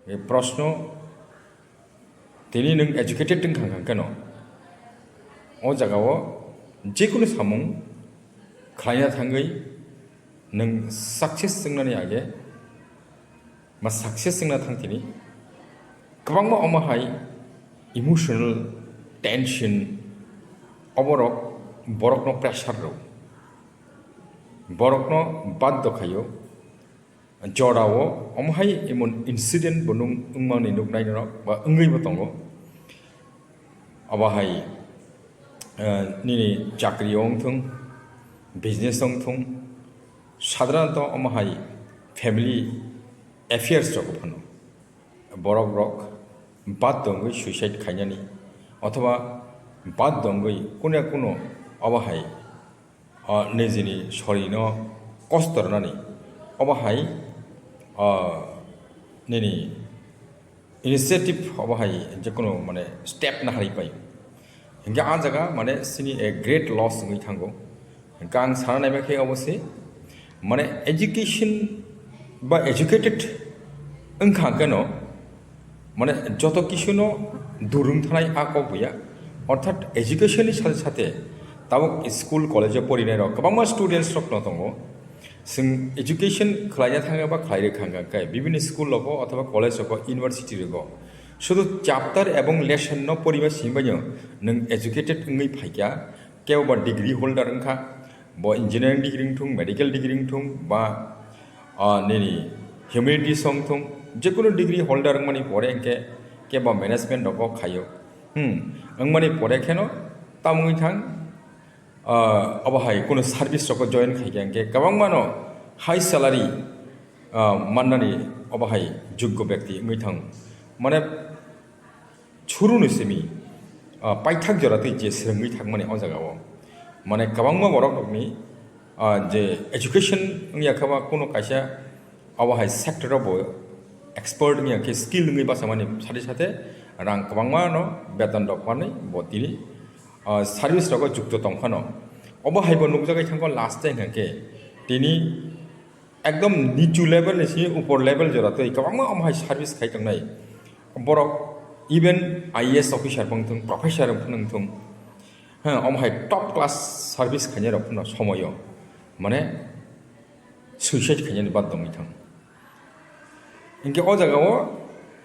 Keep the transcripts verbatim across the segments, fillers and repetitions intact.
Proshno, tini nwng educated wngkha kha keno, o jagao jekunu samung khlaina thangwi nwng success wngnani age, ma success wngna thang tini, kwbangma omo hai emotional tension, oborok borokno pressure rw, borokno baddo khaio. Jorao omo hai emon incident bo nung wngmani nuknai norok ba wngwi bo tongo. Obo hai, eh, nini chakri wng thung, business wng thung, sadharanto omo hai family affairs rok phano borok rok baddo wngwi suicide khainani othoba baddo wngwi kuno kuno obo hai o nijini sorino kosto rwnani, obo hai, o nini initiative, obo hai jekunu mane step naharwi pai. Hinkhe a jaga mane sini a great loss wngwi thango. Hinkhe ang sana naiba khe obo se, mane education ba educated wngkha keno, mane joto kisuno durung thanai a kok buya. Orthat education ni sathe sathe tabuk school college o porinai rok kwbangma students rok no tongo. Chwng education khlaina thangya ba khlai rwkha hwnkha khe bibini school rogo othoba college rogo, university rogo sudu chapter ebong lesson no porima simi baino nwng educated wngwi phaikha. Kebo ba degree holder wngkha, bo engineering degree wngthung, medical degree wngthung, ba, ah, nini humanities wngthung, jekunu degree holder wngmani pore hinkhe kebo management rogo khaio. Hmm, wngmani pore kheno tamungwi thang, ah, obo hai kunu service rogo join khaikha hinkhe kwbangmano high salary, ah, mannani obo hai joggo byakti wngwi thang. Mane, churuni simi, ah, paithak jora twi je swrwngwi thangmani o jagao. Mane kwbangma borok rokni, ah, je education wngya khe ba kuno kaisa obo hai sector o bo expert wngya khe skill wngwi bachamani sathe sathe rang kwbangma no beton rok manwi bo tini, ah, service rogo jukto tong phano. Obo hai bo nukjagwi thangkho last time hwnkhe tini ekdom nichu level ni simi upor level jora twi kwbangma omo hai service khai tongnai. Borok even I A S officer wngthung, professor wngthung, ha, omo hai top class service khainai rok phano somoyo mane suicide khainani bad dongwi thang. Hinkhe o jagao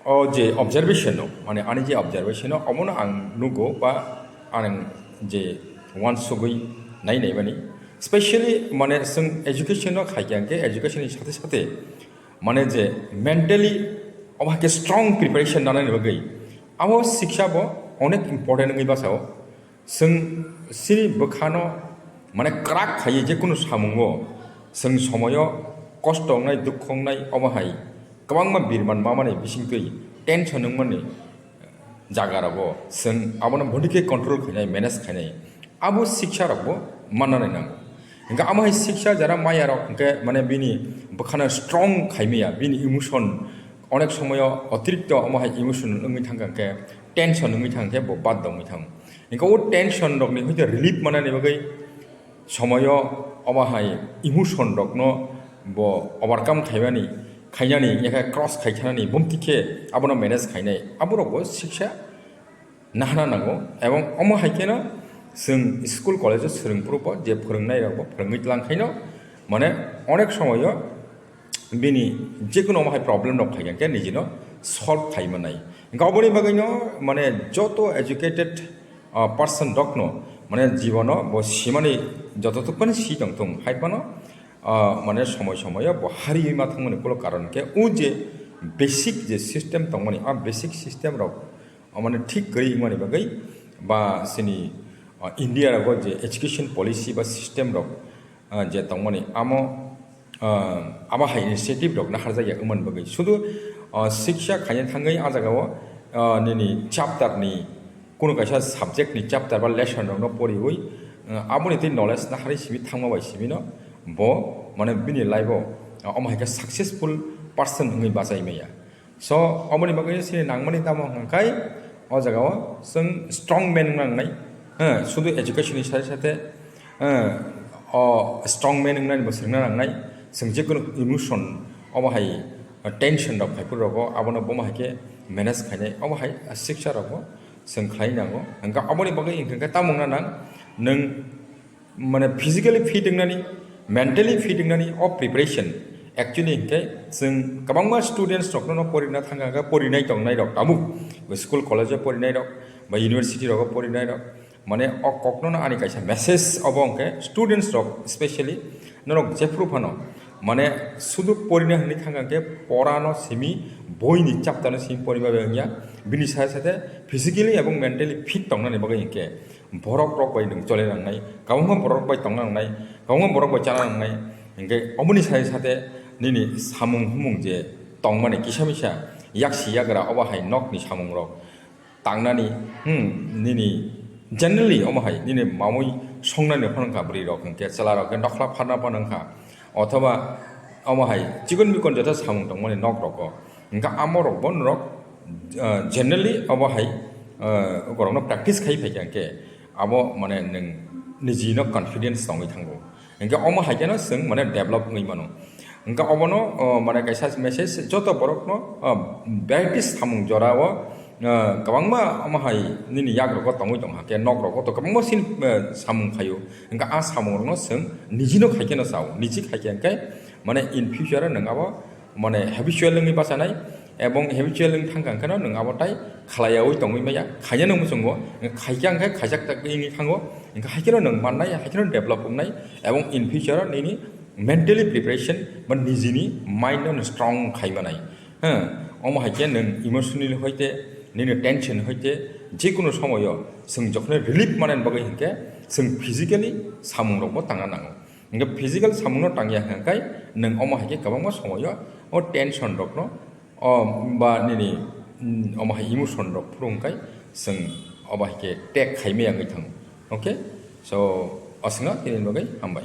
o je observation o, mane ani je observation o, omono ang nugo ba ang je wansugwi nai naimani. Specially mane chwng education o khaikha hinkhe education ni sathe sathe mane je mentally obo hai khe strong preparation nanani bagwi abo siksa bo onek important wngwi bachao. Chwng chini bwkhano mane kwrak khaiwi jekunu samungo chwng somoyo kosto wngnai, dukhu wngnai, omo hai kwbangma birman mamani bisingtwi tension wngmani jagarogo chwng abono boni khe control khainai, manage khainai, abo siksa rokbo mannani nango. Hinkhe amo hai siksa jara maya rok hinkhe mane bini bwkhano strong khaimaya, bini emotion onek somoyo otirikto omo hai emotional wngwi thangkha hinkhe, tension wngwi thangkhe bo bad dongwi thango. Hinkhe o tension rokni hoite relief manani bagwi somoyo omo hai emotion rokno bo overcome khaimani, khainani, yakha cross khaithanani, bumti khe abono manage khainai, aborokbo siksa nahana nango. Ebong omo hai kheno chwng school college o swrwngphuru bo je phwrwngnai rokbo phwrwngwi tlang khaino mane onek somoyo bini jekunu omo hai problem rok phai khe nijino solve khai manai. Hinkhe oboni bagwino mane joto educated, ah, person rokno mane jibono bo simani joto tubphani si tongthung hai phano, ah, mane somoi somoyo bo hariwi ma thangmani ulo karon khe o je basic je system tongmani, a basic system rok, ah, mane thik kwrwi wngmani bagwi ba chini, ah, India rogo je education policy ba system rok, ah, je tongmani amo, ah, abo hai initiative rok naharjakya wngmani bagwi. Sudu, ah, siksa khaina thangwi a jagao, ah, nini chapter ni kunu kaisa subject ni chapter ba lesson rokno poriwi, ah, aboni tei knowledge naharwi simi thangma bai simino bo mane bini life o, ah, omo hai khe successful person wngwi bachai maya. So, oboni bagwi chini nangmani tamo hwnkhai, o jagao chwng strong man wngna nangnai. Ha, sudu education ni sade sade, ha, o strong man wngnani bo swrwngna nangnai. Chwng jekunu emotion, obo hai, tension rok phaiphuru rogo, abono bomo hai khe manage khainai, omo hai siksa rokbo chwng khlai nango. Hwnkhe aboni bagwi hwnkhe tamo wngna nang, nwng mane physically fit wngnani, mentally fit wngnani o preparation. Actually hwnkhe chwng kwbangma students rokno no porina thangkha, hwnkhe porinai tongnai rok tabuk school college o porinai rok ba university rogo porinai rok, mane o kokno no ani kaisa message obo hwnkhe students rok specially norok jephuru phano mane sudu porina hwnwi thangkha hwnkhe porano simi, boini chapter no simi porima bai wngya, bini sade sade physically ebong mentally fit tongnani bagwi hwnkhe borok rok bai nwng chole nangnai, kwbangma borok rok bai tongna nangnai, kwbangma borok bai chana nangnai, hwnkhe oboni sade sade nini samung humung je tongmani kisa misa yaksi yagra obo hai nokni samung rok tangnani, hmm, nini generally omo hai nini mamui songnani phano wngkha bwrwi rok hwnkhe chwla rok khe nokhla pharna phano wngkha, othoba omo hai chikon mikon joto samung tongmani nok rogo hwnkhe amo rok bo norok, ah, generally obo hai, ah, borokno practice khai phaikha hwnkhe abo mane nwng niji no confidence tongwi thango. Hingke omo hai kheno chwng mane develop wngwi mano. Hingke obono, o, mane kaisa message joto borokno, o, variety samung jorao, o, kwbangma omo hai nini yagrogo tongwi tongkha khe, nokrogo to kwbangma sin, o, samung khaio. Hingke a samungrokno chwng nijino khai kheno chao. Niji khai khe hingke mane in future o nwng abo mane habitual wngwi bachanai, ebong habitual wng thangkha hwnkhe no nwng abo tai khlaiyaui tongwi maya, khaina no muchungo, khaikha hwnkhe khaijak tak wngwi thango, hwnkhe hai kheno nwng mannai, hai kheno develop wngnai, ebong in future o nini mentally preparation ba nijini mind no strong khai manai. Huh, omo hai khe nwng emotionally hoite, nini tension hoite, jekunu somoyo chwng jokhonai relief manani bagwi hwnkhe chwng physically samungrokbo tangna nango. Hingke physical samungno tangya hwnkhe nwng omo hai khe kwbangma somoyo o tension rokno, o ba nini, mm, omo hai emotion rok phuru hwnkhe chwng obo hai khe take khaimaya wngwi thango. Okay? So, aswkno tini bagwi hambai.